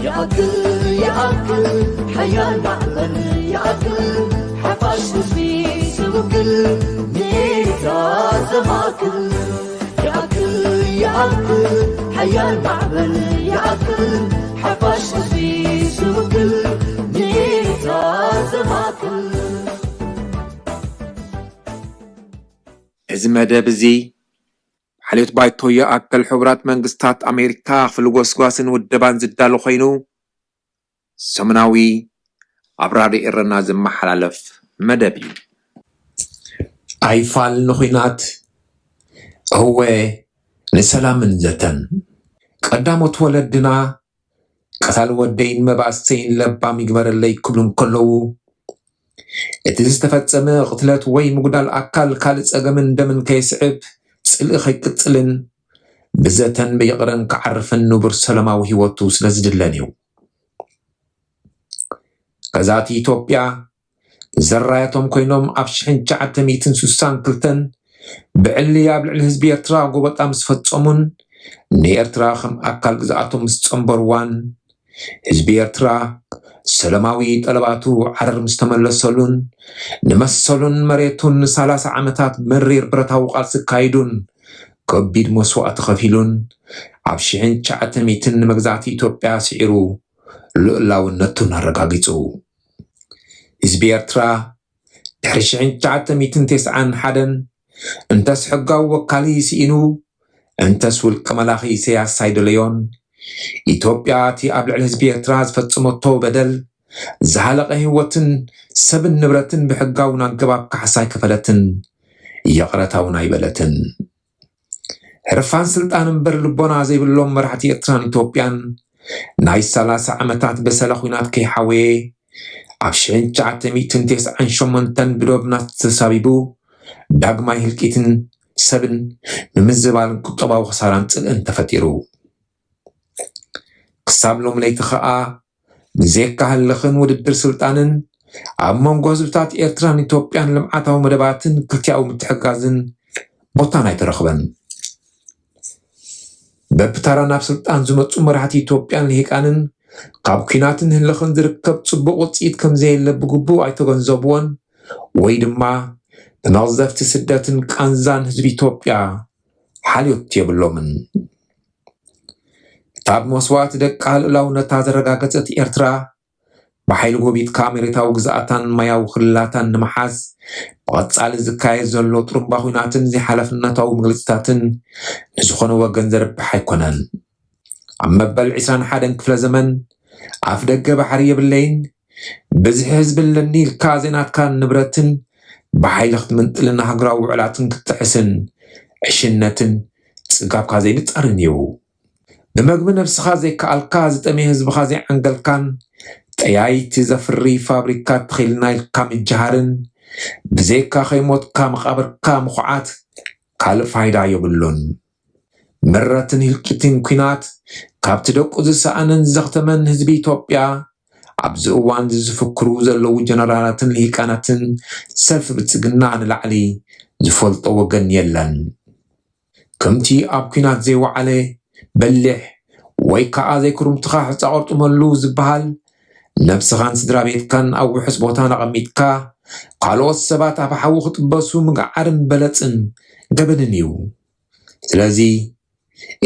ይኣክል ይኣክል ሓያል ማዕበል ይኣክል ሓፋሽ ህዝቢ ዝውክል ኔታ ዘማክል ይኣክል ይኣክል ሓያል ማዕበል ይኣክል ሓፋሽ ህዝቢ ዝውክል ኔታ ዘማክል። እዚ መደብ እዚ ብሓልዮት ባይቶ ይኣክል ሕቡራት መንግስታት ኣሜሪካ ክፍሊ ጎስጓስን ውደባን ዝዳሎ ኮይኑ ሰሙናዊ ኣብ ራድዮ ኤረና ዝመሓላለፍ መደብ እዩ። ኣይፋል ንኹናት እወ ንሰላምን ዘተን ቀዳሞት ወለድና ቀታል ወደይን መባእሰይን ለባም ይግበረለይ ክብሉ እንከለዉ እቲ ዝተፈጸመ ቅትለት ወይ ምጉዳል ኣካል ካልእ ጸገምን ደምን ከየስዕብ ጽልኢ ከይቅጽልን ብዘተን ብይቕረን ክዓርፍን ንቡር ሰላማዊ ህይወቱ ስለ ዝድለን እዩ። ገዛእቲ ኢትዮጵያ ዘራያቶም ኮይኖም ኣብ ሽሕን ትሽዓተ ሚእትን ስሳን ክልተን ብዕሊ ኣብ ልዕሊ ህዝቢ ኤርትራ ጎበጣ ምስ ፈጸሙን ንኤርትራ ከም ኣካል ግዝኣቶም ምስ ጸንበርዋን ህዝቢ ኤርትራ ሰላማዊ ጠለባቱ ዓረር ምስ ተመለሰሉን ንመሰሉን መሬቱን ንሳላሳ ዓመታት መሪር ብረታዊ ቃልሲ ኣካይዱን ከቢድ መስዋእቲ ከፊሉን ኣብ ሽሕን ትሽዓተ ሚእትን ንመግዛእቲ ኢትዮጵያ ስዒሩ ልኡላውነቱን ኣረጋጊጹ። ህዝቢ ኤርትራ ድሕሪ ሽሕን ትሽዓተ ሚእትን ተስዓን ሓደን እንተስ ሕጋዊ ወካሊ ስኢኑ እንተስ ውልቀ መላኺ ኢሰያስ ኣይደለዮን ኢትዮጵያ እቲ ኣብ ልዕሊ ህዝቢ ኤርትራ ዝፈጸመቶ በደል ዝሃለቐ ህይወትን ሰብን ንብረትን ብሕጋውን ኣገባብ ካሕሳ ኣይከፈለትን ይቕረታ እውን ኣይበለትን። ህርፋን ስልጣን እምበር ልቦና ዘይብሎም መራሕቲ ኤርትራን ኢትዮጵያን ናይ ሰላሳ ዓመታት በሰላ ኹናት ከይሓወየ ኣብ ሽሕን ትሽዓተ ሚእትን ተስዓን ሸሞንተን ብዶብ ናት ተሳቢቡ ዳግማይ ህልቂትን ሰብን ምምዝባልን ቁጠባዊ ክሳራን ጽልእን ተፈጢሩ። ክሳብ ሎም ለይቲ ኸኣ ብዘየካ ህልኽን ውድድር ስልጣንን ኣብ መንጎ ህዝብታት ኤርትራን ኢትዮጵያን ልምዓታዊ መደባትን ክልቲኣዊ ምትሕግጋዝን ቦታን ኣይተረኽበን። በብታራ ናብ ስልጣን ዝመጹ መራሕቲ ኢትዮጵያን ልሂቃንን ካብ ኲናትን ህልኽን ዝርከብ ጽቡቕ ውጽኢት ከምዘየለ ብግቡእ ኣይተገንዘብዎን ወይ ድማ ብመቕዘፍቲ ስደትን ቃንዛን ህዝቢ ኢትዮጵያ ሓልዮት የብሎምን። እታ ብመስዋእቲ ደቃ ልኡላውነታ ዘረጋገጸት ኤርትራ ብሓይሊ ጎቢጥካ መሬታዊ ግዝኣታን ማያዊ ክልላታን ንምሓዝ ብቐጻሊ ዝካየድ ዘሎ ጥሩምባ ኹናትን ዘይሓላፍነታዊ መግለጺታትን ንዝኾነ ወገን ዘርብሕ ኣይኮነን። ኣብ መበል ዕስራን ሓደን ክፍለ ዘመን ኣፍ ደገ ባሕሪ የብለይን ብዝሒ ህዝቢ ኣለኒ ኢልካ ዘይናትካ ንብረትን ብሓይሊ ክትምንጥልን ሃገራዊ ውዕላትን ክትጥሕስን ዕሽነትን ጽጋብካ ዘይንጻርን እዩ። ብመግቢ ነብስኻ ዘይከኣልካ ዝጠመየ ህዝብኻ ዘይዓንገልካን ጠያይቲ ዘፍሪ ፋብሪካ ተኺልና ኢልካ ምጅሃርን ብዘይካ ከይሞትካ መቓብርካ ምኹዓት ካልእ ፋይዳ የብሉን። ምረትን ህልቂትን ኲናት ካብቲ ደቁ ዝሰኣነን ዘኽተመን ህዝቢ ኢትዮጵያ ኣብዚ እዋን ዝዝፍክሩ ዘለዉ ጀነራላትን ልሂቃናትን ሰልፊ ብልጽግና ንላዕሊ ዝፈልጦ ወገን የለን። ከምቲ ኣብ ኲናት ዘይወዓለ በሊሕ ወይ ከኣ ዘይክሩምትኻ ሕጻ ቆርጥመሉ ዝበሃል ነብስኻን ስድራ ቤትካን ኣብ ውሑስ ቦታን ኣቐሚጥካ ካልኦት ሰባት ኣብ ሓዊ ክጥበሱ ምግዓርን በለጽን ገበንን እዩ። ስለዚ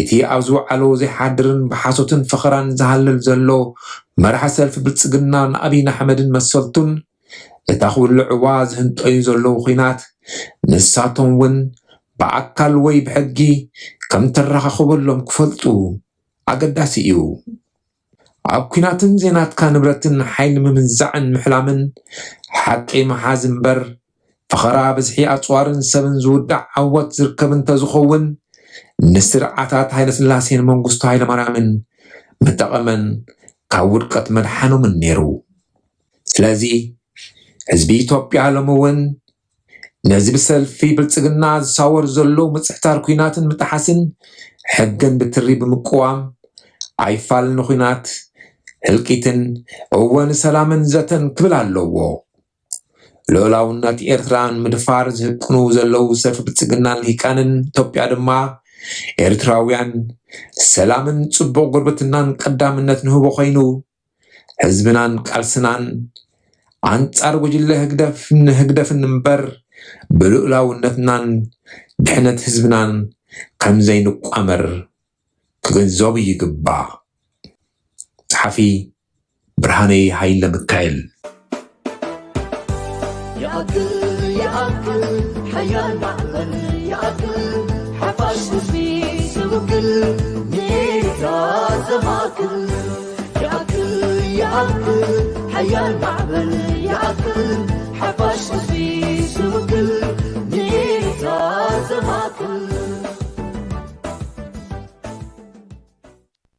እቲ ኣብ ዝወዓሎ ዘይሓድርን ብሓሶትን ፈኸራን ዝሃልል ዘሎ መራሒ ሰልፊ ብልጽግናን ኣብይ ኣሕመድን መሰልቱን እታ ክውልዕዋ ዝህንጠዩ ዘለዉ ኹናት ንሳቶም እውን ብኣካል ወይ ብሕጊ ከም ተረኻኽበሎም ክፈልጡ ኣገዳሲ እዩ። ኣብ ኲናትን ዘይናትካ ንብረትን ሓይሊ ምምንዛዕን ምሕላምን ሓቂ ምሓዝ እምበር ፈኸራ ብዝሒ ኣጽዋርን ሰብን ዝውዳእ ዓወት ዝርከብ እንተዝኸውን ንስርዓታት ሃይለስላሴን መንግስቱ ሃይለማርያምን ምጠቐመን ካብ ውድቀት መድሓኖምን ነይሩ። ስለዚ ህዝቢ ኢትዮጵያ ሎሚ እውን ነዚ ብሰልፊ ብልጽግና ዝሳወር ዘሎ ምጽሕታር ኲናትን ምጥሓስን ሕግን ብትሪ ብምቅዋም ኣይፋል ንኹናት ህልቂትን እወ ንሰላምን ዘተን ክብል ኣለዎ። ልኡላውነት ኤርትራ ንምድፋር ዝህቅኑ ዘለዉ ሰልፊ ብልጽግናን ልሂቃንን ኢትዮጵያ ድማ ኤርትራውያን ሰላምን ጽቡቕ ጉርብትናን ቀዳምነት ንህቦ ኮይኑ፣ ህዝብናን ቃልስናን ኣንጻር ጉጅለ ህግደፍ ንህግደፍን እምበር፣ ብልኡላውነትናን ድሕነት ህዝብናን ከም ዘይንቋመር ክግንዘቡ ይግባእ። ጸሓፊ ብርሃነይ ሃይለ ሚካኤል። ይኣክል ይኣክል ሓያል ማዕበል ይኣክል ሓፋሽ ህዝቢ ዝውክል ንኤርትራ ዘማእክል ይኣክል ይኣክል ሓያል ማዕበል ይኣክል